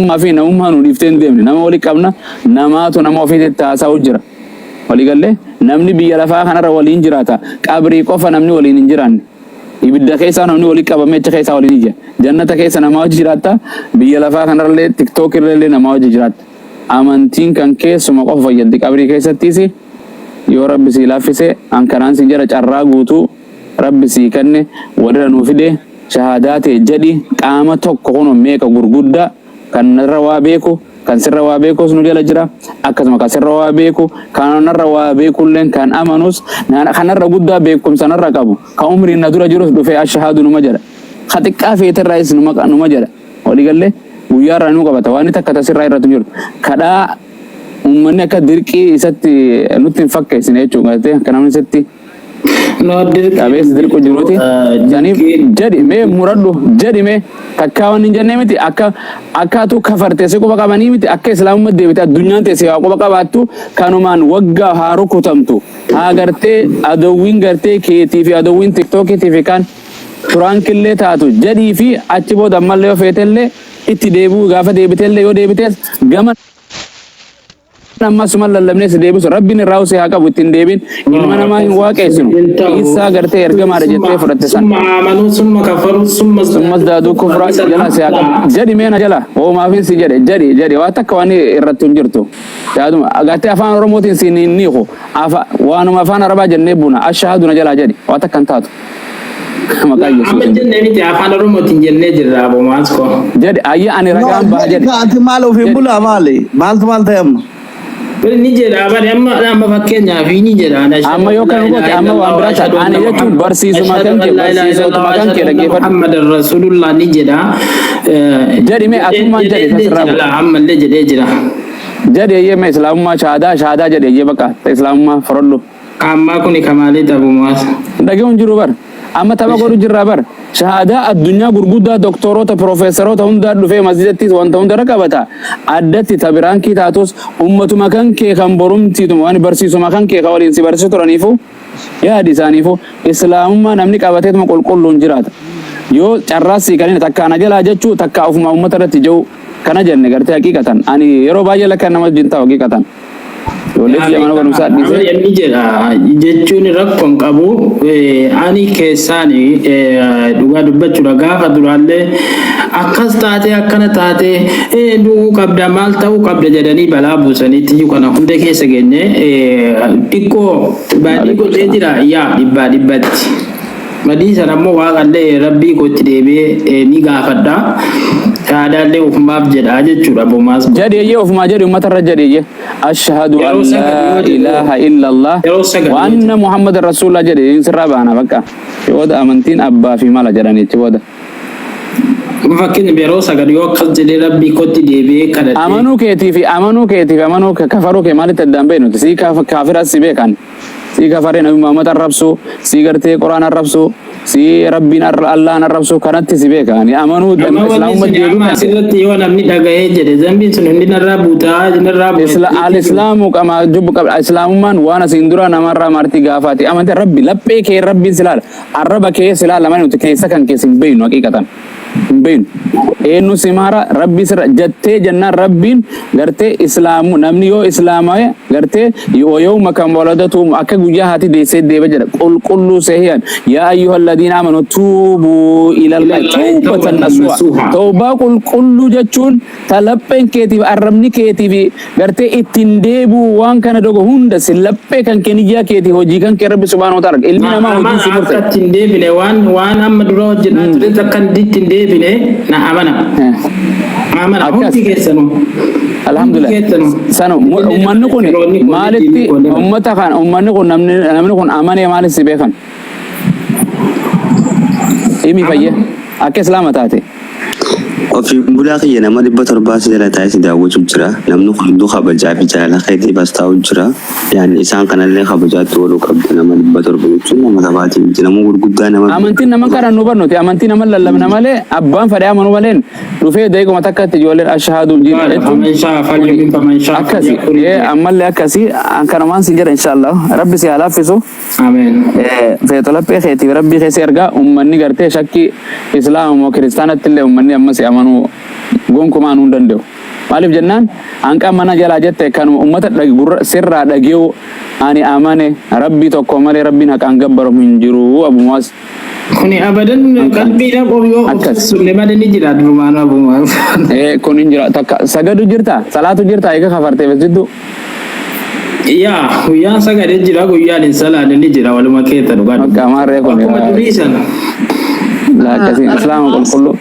Waaqummaa fi namummaa nu dhiiftee hin deemne. Nama wali qabna, namaatu nama ofiitti haasa'u jira. Walii gallee namni biyya lafaa kanarra waliin jiraata. Qabrii qofa namni waliin hin jiraanne. Ibidda keessaa namni walitti qabamee achi keessaa waliin ija. Jannata keessa namaa wajji jiraatta. Biyya lafaa kanarrallee TikTok irrallee namaa wajji jiraatta. Amantiin kan keessuma qofa fayyaddi qabrii keessattis yoo Rabbi sii laaffise an kanaan siin jedha, carraa guutuu Rabbi sii kenne walirra nuu fide, shahaadaa tee jedhi. Qaama tokko kun meeqa gurguddaa kan narra waa beeku, kan sirra waa beekus nu jala jira. Akkasuma kan sirra waa beeku, kan narra waa beekulleen, kan amanus, kanarra guddaa beekumsa narra qabu, kan umriin na dura jirus dhufee ashahaadu numa jedha. Ka xiqqaa feeterraayis numa jedha. Walii gallee guyyaarraa nu qabata waan takka tasirraa irratti jiru kadhaa uummanni akka dirqii isatti nutti hin fakkeessine jechuudha, gartee akka namni isatti No, dirqii qabeessi dirqu jiruuti. Saniif jedhi mee, muradhu jedhi mee. Takkaa waan hin jennee miti, akka akkaatu kafartee si quba qabanii miti, akka islaamummaa deebite addunyaan teessee haa quba qabaattu. Kanumaan waggaa haa rukutamtu, haa gartee adowwiin gartee keetii fi adowwiin TikTokiitii fi kan turaankillee taatu jedhii fi achi booda ammallee yoo feetellee itti deebi'uu, gaafa deebitellee yoo deebites gama ammasuma lallabnee si deebisu. Rabbiin irraa si haa qabu, ittiin deebin. Ilma namaa hin waaqeessinu. Isaa gartee ergamaadha jettee fudhatte san. ثم آمنوا ثم كفروا ثم ثم ازدادوا كفرا jala si haa qabu jedhi meena jala hoomaafin si jedhe. Jedhi, jedhi, waa takka waan irratti hin jirtu. Yaaduma agartee afaan Oromootiin siin hin niiku, waanuma afaan Arabaa jennee buna ashahadu na jalaa jedhi, waa takka hin taatu maqaa Amma Yesuusin. Jennee miti, afaan Oromootiin jennee jirra, Abo Maaskoo. Jedhi ayya, ani No, ragaan baha jedhi. Ati maal ofiin Jedhi. bulaa maali? Maaltu maal ta'e amma? Ni jedha bari, amma fakkeenyaaf ni jedha. Amma yoo kana goote amma waan biraa ta'a. Ani jechuun barsiisuma kan kee, barsiisotuma kan kee dhaggeeffadhu. Muhammad Rasulullah ni jedha. Jedhi mee, atummaan jedhi tasirraa Jira, ammallee jedhee jira. Jedhi eeyyee mee, islaamummaa shahaadaa shahaadaa jedhi eeyyee, bakka islaamummaa fudhadhu. Ammaa kuni kamaalee Abu Mu'aaz? Dhaga'uun jiru bar. Amma tapha godhu jirraa bar. Shahaadaa addunyaa gurguddaa doktoroota, piroofeesaroota hundaa dhufee masjidattis wanta hundarra qabata. Addatti tabiraankii taatus ummatuma kan kee kan borumtiituma waan barsiisuma kan kee kan waliin si barsiisu turaniifu yaadi isaaniifu islaamummaa namni qabateetuma qulqulluun jiraata. Yoo carraas sii kanina takkaa na jalaa jechuu, takkaa ofuma uummata irratti jiru kana jenne gartee haqiiqatan ani yeroo baay'ee lakka nama wajjin ta'u haqiiqatan. Ijoollee biyya mana barumsaa dhiisee Inni jedha jechuun rakkoon qabu. Ani keessaan dhugaa dubbachuudha, gaafa duraallee akkas taate, akkana taate, du'uu qabda, maal ta'uu qabda jedhanii balaa buusaniitti iyyuu kana hunda keessa geenye. Xiqqoo baadii godhee jira yaa dhibbaa dhibbatti. Badii sana immoo waaqallee rabbii kootti deebi'ee ni gaafadha. Shahaadaallee ofumaaf jedha jechuudha bomaas. Jedhi ofumaa jedhi, uummatarra jedhi, ashhadu an Yeroo 9 laa yoo jedhu ilaaha illallah yeroo 9 wa yoo anna jedhu. Muhammad rasuulullah jedhi, sirraa baana bakka booda amantiin abbaa fi mala jedhaniichi booda. Fakkeenyaaf yeroo 9 yoo akkas jedhee rabbii kootti deebi'ee kadhadhee. Amanuu keetii fi amanuu kafaruu kee maalitti addaan beeknuti? Sii kaafiras si beekan, sii kafaree Nabi Muhammad arrabsu, sii gartee Quraan arrabsu, sii Rabbiin Allahan arrabsu kanatti si beekan amanuu Amma wanni islaamummaa sun deebi'uu amma kan asirratti yoo namni dhaga'ee jedhe zambiin sun hundi narraa buutaa narraa Isla al-islaamu qama jubbu qaba. Islaamummaan waan asiin dura namarraa marti gaafaati. Amantii Rabbi laphee kee Rabbiin si laala. Arraba kee si laala malee nuti keessa kan keessa hin beeknu, haqiiqatan. Hin beeknu. Eenyu si maara Rabbi sirra jettee jennaan Rabbiin gartee islaamu namni yoo islaama'e gartee yoo yooma kan waladatu akka guyyaa haati deessee deeba jedha qulqulluu sehiyan. يا أيها الذين آمنوا توبوا إلى الله توبة نصوحا. Tawbaa qulqulluu jechuun ta lapheen keetiif arrabni keetiif gartee ittiin deebi'u waan kana dogo hunda si laphee kan kee niyyaa keetii hojii kan kee Rabbi subhaanahu wa ta'ala ilmi namaa hojii si Amana murte. akka ittiin deebine, waan amma dura hojjetaa ture akka ittiin deebine na amana. Amana Akkas. hundi keessanuu. Alhamdulillah. Hundi keessanuu. Sanu ummanni kun maalitti ummata kan ummanni kun namni kun amanee maalitti si beekan? Himi fayya akka islaama taate. Ofiin bulaa kiyya, nama 700 si jala taa'ee si daawwachuu jira. Namni kun hunduu kabajaa fi jaalala keetiif as taa'u jira. Yaani isaan kanallee kabajaatti ooluu qabda. Nama 700 jechuun nama taphaati miti. Nama gurguddaa nama Amantiin nama kana nu barnuti, amantii nama lallabna malee abbaan fedhe amanuu malee dhufee daqiiquma takkatti ijoolleen ashahaadu jira jechuun فمن شاء فليؤمن فمن شاء akkasi فليكفر. Ammallee akkasi kanumaan sin jedha, inshallah Rabbi si haa laaffisu. Ameen. Feeto laphee keetiif Rabbii keessa ergaa ummanni gartee shakkii islaama moo kiristaanatti illee ummanni amma si amanuu Gonkumaa anuu hin danda'u. Maaliif jennaan hanqa mana jalaa jette kanuma ummata gurra sirraa dhage'u ani amane Rabbii tokko malee Rabbiin haqaan gabbaramu hin jiru Abu Mu'az. Kuni abadan qalbiidha yoo Akkas. sulle malee ni jira durumaan Abu Mu'az. Ee kun hin jira takka sagadu jirta salaatu jirta eega kafartee masjiddu. Yaa, guyyaan sagadee jira, guyyaan hin salaanne ni jira, waluma keessa dhugaa. Bakka maarree kun Akkuma durii sana. Akkasii Islaama qulqulluu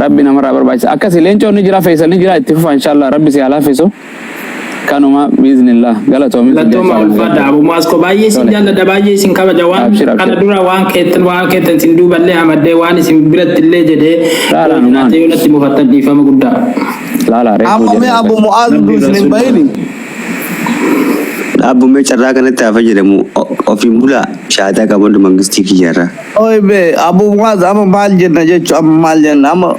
Rabbi namarraa barbaachisa. Akkasii leencoon ni jira, Feesal ni jira, itti fufa inshallah Rabbi si haa laaffisu. Kanuma biiznillah galatoomi. Galatooma, ulfaadha Abu Mu'az ko, baay'ee isin jaalladha, baay'ee isin kabaja waan Abshir, abshir. kana dura waan keettan isin duuballee amadee waan isin biratti illee jedhee Laala, numaan. yoo natti mufattan dhiifama guddaa. Laala reefuu Amma mee jedhee. Abu Mu'aaz Rabbi isin hin Rasuul. bahini. Dhaabbumee carraa kanatti haa fayyadamu. Ofiin bulaa shaataa qabadhu mangistii kiyyarraa. Oi be Abu Mu'aaz, amma maal jenna jechuun, amma maal jenna, amma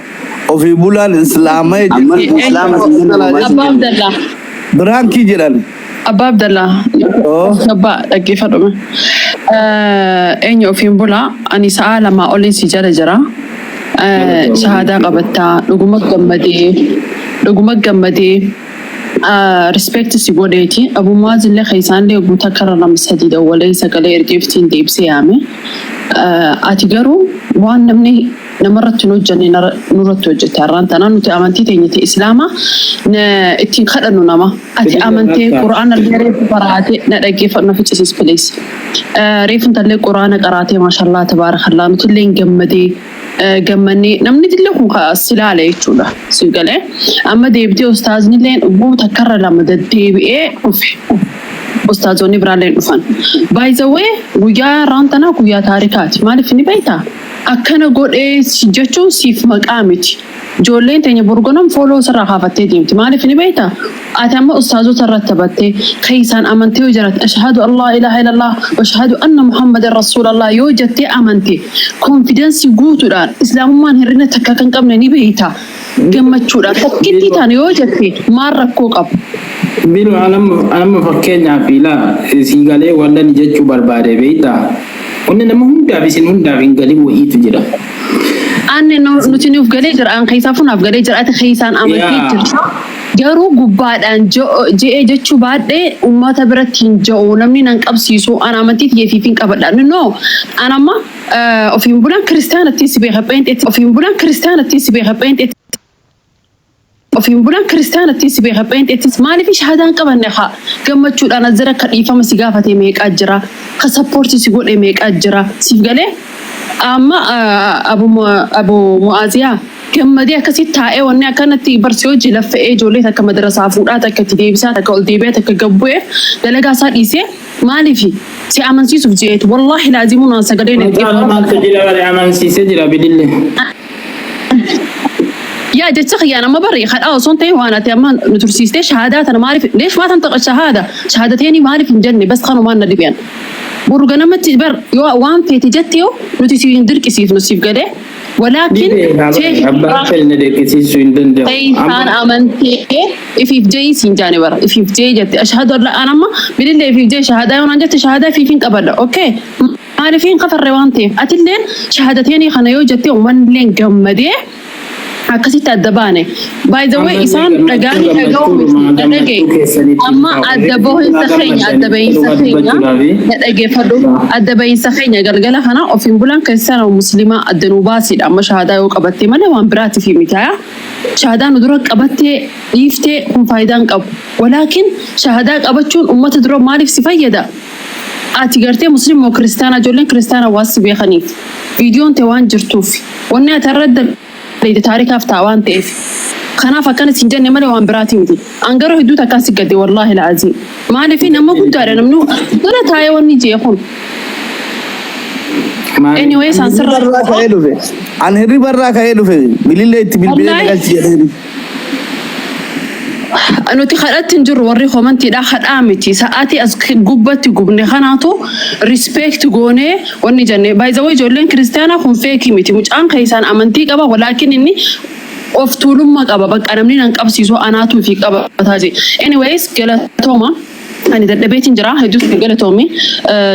ofii bulaan Islaama Amma jechuun Islaama sin jennu, homaa sin Abbaa jennu. Abdallaa. Biraankii jedhan. Abbaa Abdallaa. Oh. Abbaa, dhaggeeffadhume. Eenyu, ofiin bulaa, ani sa'a 2 oliin si jala jira. Shahaadaa qabattaa dhuguma gammadee, dhuguma gammadee, respect si godheeti. Abu Mu'aaz illee keessaan illee guutaa kara lama sadii dawwalee sagalee ergeeftiin deebisee yaame. Ati garuu waan namni namarratti hin hojjenne nurratti hojjette. Har'aan tanaa nuti amantii teenya ta'e Islaamaa ittiin kadhannu nama. Ati amantee Qura'aana illee reefu qaraatee, na dhaggeeffadhu, na ficcisiis please. Reefu intallee Qura'aana qaraatee, maashallaa tabaarakallaa, nuti illee gammadee gammannee, namni illee kun si laala jechuudha. Si galee amma deebitee ustaazni illee guuta karra lama deddeebi'ee dhufe. Ustaazonni biraallee dhufan. By the way, guyyaa har'aan tanaa guyyaa taarikaati. Maaliif ni beektaa? Akkana godhee jechuun siif maqaa miti. Ijoolleen teenya borgonam follow sirraa kaafattee deemti. Maaliif ni beektaa? Ati amma ustaazota irratti taphattee keessaan amantee yoo jiraatte, "Ashhadu an laa ilaaha illallah wa ashhadu anna Muhammadan rasuulallah" yoo jettee amante, confidence guutuudhaan Islaamummaan hir'ina takka kan qabne ni beekta. Gammachuudhaan takkittii taane yoo jette maal rakkoo qabu? Bilu, anamma fakkeenyaaf ilaa sii galee wanta ni jechuu barbaade beektaa? Wanni nama hundaaf isin hundaaf hin galin wayiitu jira. Anni nuti nuuf galee jira, an keessaa funaaf galee jira, ati keessaan amantee jirta. Garuu gubbaadhaan je'ee jechuu baadhee uummata biratti hin ja'u, namni nan qabsiisu, an amantii xiyyeeffiif hin qabadha. No, an amma ofiin bulaan kiristaanatti si beeka, pheenxeetti ofiin bulaan kiristaanatti si beeka, pheenxeetti ofiin bulaan kiristaanatti si beeka, pheenxeettis. Maaliif shahaadaan qabanne haa gammachuudhaan as jira, ka dhiifama si gaafate meeqaa jira, ka support si godhe meeqaa jira, siif galee. Amma Abu Mu'aaziyaa gammadee akkasitti taa'ee wanni akkanatti barsii hojii laffa'ee, ijoollee takka madarasaa fuudhaa, takka itti deebisaa, takka ol deebi'ee, takka gabbu'ee, dalagaa isaa dhiisee maaliif si amansiisuuf jeetu, wallaahi laazimuun aan sagalee Mucaan maaltu jira bare, amansiisee jira bilille. Yaa, jecha kiyyaan amma bari kadhaa osoo hin ta'in, waan ati amma nu tursiistee shahaadaa tana maaliif, leesh maa tan taqa shahaada shahaadateeni maaliif hin jenne, bas kanumaan na dhibi'an. Boru ganamatti bar yoo waan feete jette, yoo nuti si hin dirqisiifnu, siif galee, walaakin Abbaan fedhe na dirqisiisuu hin danda'u. Keessaan amantee ifiif jee siin jaane bara ifiif jee jette, ashhadu an la, an amma bilillee ifiif jee shahaadaa yoo naan jette, shahaadaa ifiif hin qabadha, okay, maaliif hin kafarre waan ta'eef. Atilleen shahaadateeni kana yoo jette, uummanni gammadee akkasitti adda baane. By the way, isaan dhagaanii dhaga'uu miti, na dhagaye. Amma adda bahiinsa keenya, adda bahiinsa keenya na dhageeffadhu. Adda bahiinsa keenya galgala kana ofiin bulaan kiristaana musliimaa adda nuu baasiidha. Amma shahaadaa yoo qabattee malee waan biraatiif miti haa. Shahaadaa nu dura qabattee dhiiftee kun faayidaa hin qabu. Walaakin shahaadaa qabachuun uummata dura maaliif si fayyada? Ati gartee musliima moo kiristaana, ijoolleen kiristaana waan si beekaniif, viidiyoon ta'e waan jirtuuf, wanni ati irra dalagde taarikaaf ta'a waan ta'eef. Kanaaf akkana siin jenne malee waan biraati miti. An garuu hedduu takkaan si gadde, wallaahi la'azii. Maaliif nama guddaadha namni dura taa'ee wanni jee kun. Anyway, isaan sirra. Hirribarraa ka'ee dhufe. An hirribarraa ka'ee dhufe. Bilillee itti bilbilee Wallaahi. na galchi jedheen. Nuti kadhatti hin jirru, warri komantiidha kadhaa miti. Sa'aatii as gubbatti gubne kanaatu respect goonee wanni jenne. By the way, ijoolleen kiristaanaa kun fake miti. Mucaan keessaan amantii qaba, walaakin inni of tuulummaa qaba. Bakka namni nan qabsiisu anaatu fi qabataa jee. Anyways, galatooma. Ani dadhabeetiin jira, hedduutu galatoomi.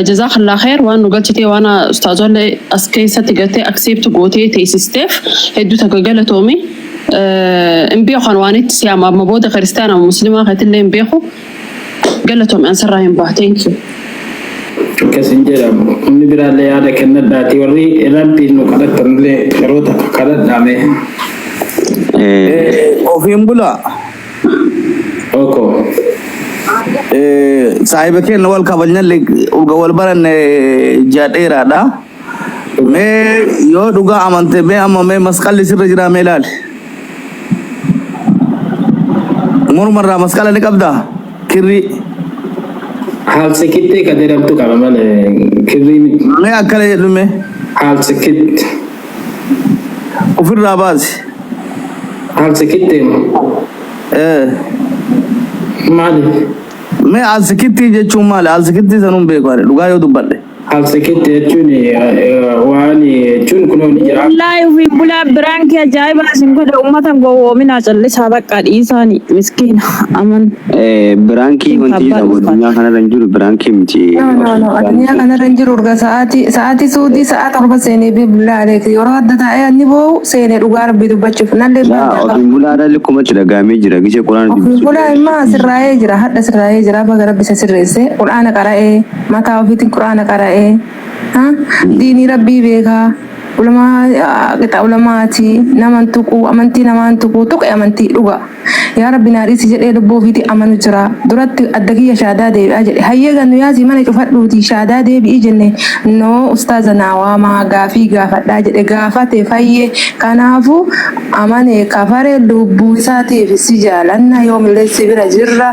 Jazakallah khair, waan nu galchitee, waan ustaazollee as keessatti gartee accept gootee teessisteef hedduu takka galatoomi. Hin beeku an waan itti siyaama amma booda kiristaana muslimaa keetillee hin beeku. Galatoomi an sirraa hin baha. Thank you. Akkas hin jedhamu. Inni biraallee yaada kennadhaati. Warri Rabbiin nu kadhattanillee yeroo takka kadhadhaame. Ofiin bulaa. Oko. Saahiba keenya wal kabajnallee urga wal baranne ji'a dheeraadha. Mee yoo dhugaa amante mee amma mee masqalli sirra jiraa mee ilaali. Mormarraa masqala ni qabdaa? Kirrii. Haalsikittee ka jedhamtu qaba malee kirrii miti. Mee akkana jedhu mee. Haalsikitti. Ofirraa baasi. Haalsikittee moo? Eh. Maali? Mee alsikittii jechuun maali? Alsikittii sanuun beeku ani dhugaa yoo dubbadhe. Alsikitti jechuun waan jechuun kunoo ni jira. Wallaahi ofiin bulaa biraankii ajaa'ibaa isin godhe uummata hin gowwoominaa callisaa bakka dhiisaani miskiina aman. Biraankii wanti Abbaa jedhamu dhuunfaa. addunyaa kanarra hin jiru biraankii miti. No, no, no. Addunyaa kanarra hin jiru urga sa'aatii sa'aatii suutii sa'a 7 seenee fi bullaa aleek yeroo adda taa'ee inni boo'u seenee dhugaa rabbii dubbachuuf nallee Laa baaddaa qaba. ofiin bulaadha likkumatti dhagahamee jira gisee quraana Ofiin dubbisu. bulaa immaa sirraa'ee jira hadha sirraa'ee jira baga rabbi isa sirreesse qur'aana qara'ee mataa ofiitiin qur'aana qara'ee ha diinii rabbii beekaa ulamaa qixa ulamaati naman tuquu amantii namaan tuquu tuqe amantii dhugaa. Yaa Rabbi naa dhiisi jedhee lubbuu ofiiti amanu jira. Duratti adda kiyya shaadaa deebi'aa jedhe. Hayyee gannu yaasii mana cufadhuutii shaadaa deebi'i jenne noo ustaaza naa waamaa gaafii gaafadhaa jedhe gaafate fayye. Kanaafu amane kafare lubbuu isaatiif si jaalanna yoomillee si bira jirra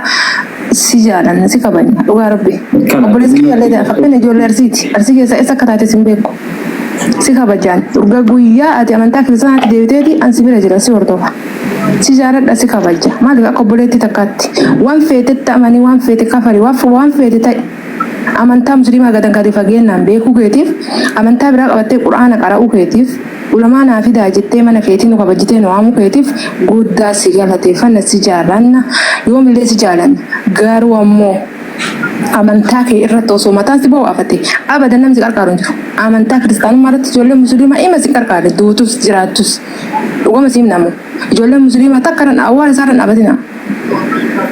si jaalanna si kabajna dhugaa Rabbi. Obboleessa kiyya illee fakkeenya ijoollee Arsiiti. Arsii keessaa eessa akka taates hin beeku. Si kabajaan urga guyyaa ati amantaa kiristaanaatti deebiteeti an si bira jira si hordofa. Si jaaladha si kabaja maaliif akka obboleettii takkaatti waan feetetti amani waan feete kafari waan feete ta'i amantaa musliimaa gadan gadi fageennaan beekuu keetiif amantaa biraa qabattee qur'aana qara'uu keetiif ulamaa naa fidaa jettee mana keetii nu kabajjitee nu waamuu keetiif guddaa si galateeffanna si jaalanna yoomillee si jaalanna garuu ammoo Amantaa kee irratti osoo mataan si bowwaafate abadan namni si qarqaaru hin jiru. Amantaa kiristaanummaa irratti ijoolleen musliimaa ima si qarqaarre duutus jiraattus. Dhugama si himna ammoo. Ijoolleen musliimaa takka irra awwaala isaa irra hin dhaabatina.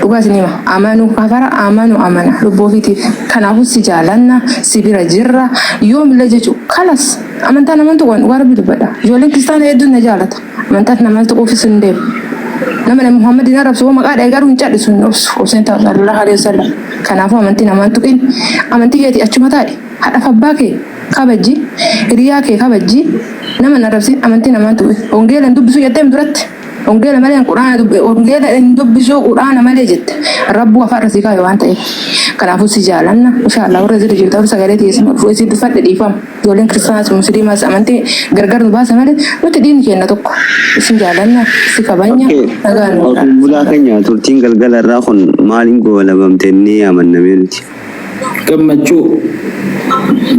Dhugaa isin hima. Amanu kafara amanu amana lubbuu ofiitiif. Kanaafuu si jaalanna si bira jirra yoomillee jechuun kalas amantaa naman tuqan dhugaa rabbi dubbadha. Ijoolleen kiristaana hedduun na jaalata. Amantaaf nama tuquufis hin deemu. Nama Nabi Muhammad hin arrabsu hoo maqaa dha'e garuu hin callisu hin obsu. Obseen ta'u sallallahu alaihi wasallam. Kanaafuu amantii namaa hin tuqin. Amantii keetii achuma taa'i. Haadhaaf abbaa kee kabajji. Hiriyaa kee kabajji. Nama hin arrabsin amantii namaa hin tuqin. Wangeela hin dubbisu jetteem duratti. Wangeela malee hin quraana dubbi wangeela hin dubbisuu quraana malee jette. Rabbuu afaan irra sii kaaye waan ta'eef. Kanaafuu si jaalanna. Inshaallah warra zirri jirtu warra sagalee teessin si duffadhe dhiifama. Ijoolleen kiristaanaas musliimaas amantii gargar nu baasa malee nuti diinni keenya tokko. Isin jaalanna, si kabajna, Okay. nagaan nu Ofiin bulaa keenya turtiin galgala irraa kun maaliin goolabamte inni amannamee nuti. Gammachuu.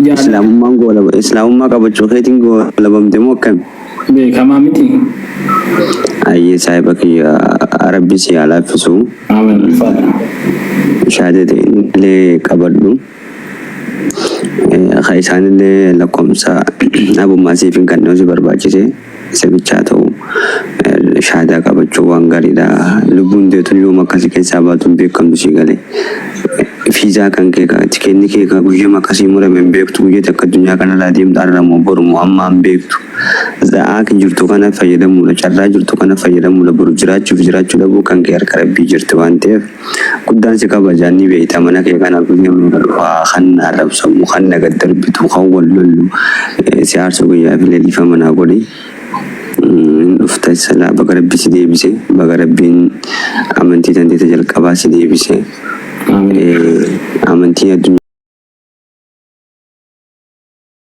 Jaalala. Islaamummaan goolaba Islaamummaa qabachuu keetiin goolabamte moo akkami? Beekamaa miti. Ayyee saahiba kiyya Rabbi si haa laaffisu. Amiin ulfaadha. Shaadate illee qabadhu. Ka isaanillee lakkoomsa abummaa siif hin kanneen si barbaachise isa bichaa ta'u shaadaa qabachuu waan gaariidha. Lubbuun teetun yoom akkasi keessaa baatu hin beekamtu si galee. Fiizaa kan kee ka tikeenni kee ka guyyama akkasii murame hin beektu guyya takka addunyaa kanarraa deemtu har'a moo boru moo ammaa hin beektu. Za'aa jirtu kana fayyadamuudha carraa jirtu kana fayyadamuudha boru jiraachuuf jiraachuu dhabuu kan kee harka rabbii jirti waan ta'eef Guddaan si kabaja ni beekta mana kee kana guyya meeqa dhufa kan arrabsamu kan na gad darbitu kan wal lollu si aarsuu kiyyaaf illee dhiifama naa godhi. Hin dhufta silaa baga rabbi si deebise baga rabbiin amantii tantee ta jalqabaa si deebise. Amantii addunyaa.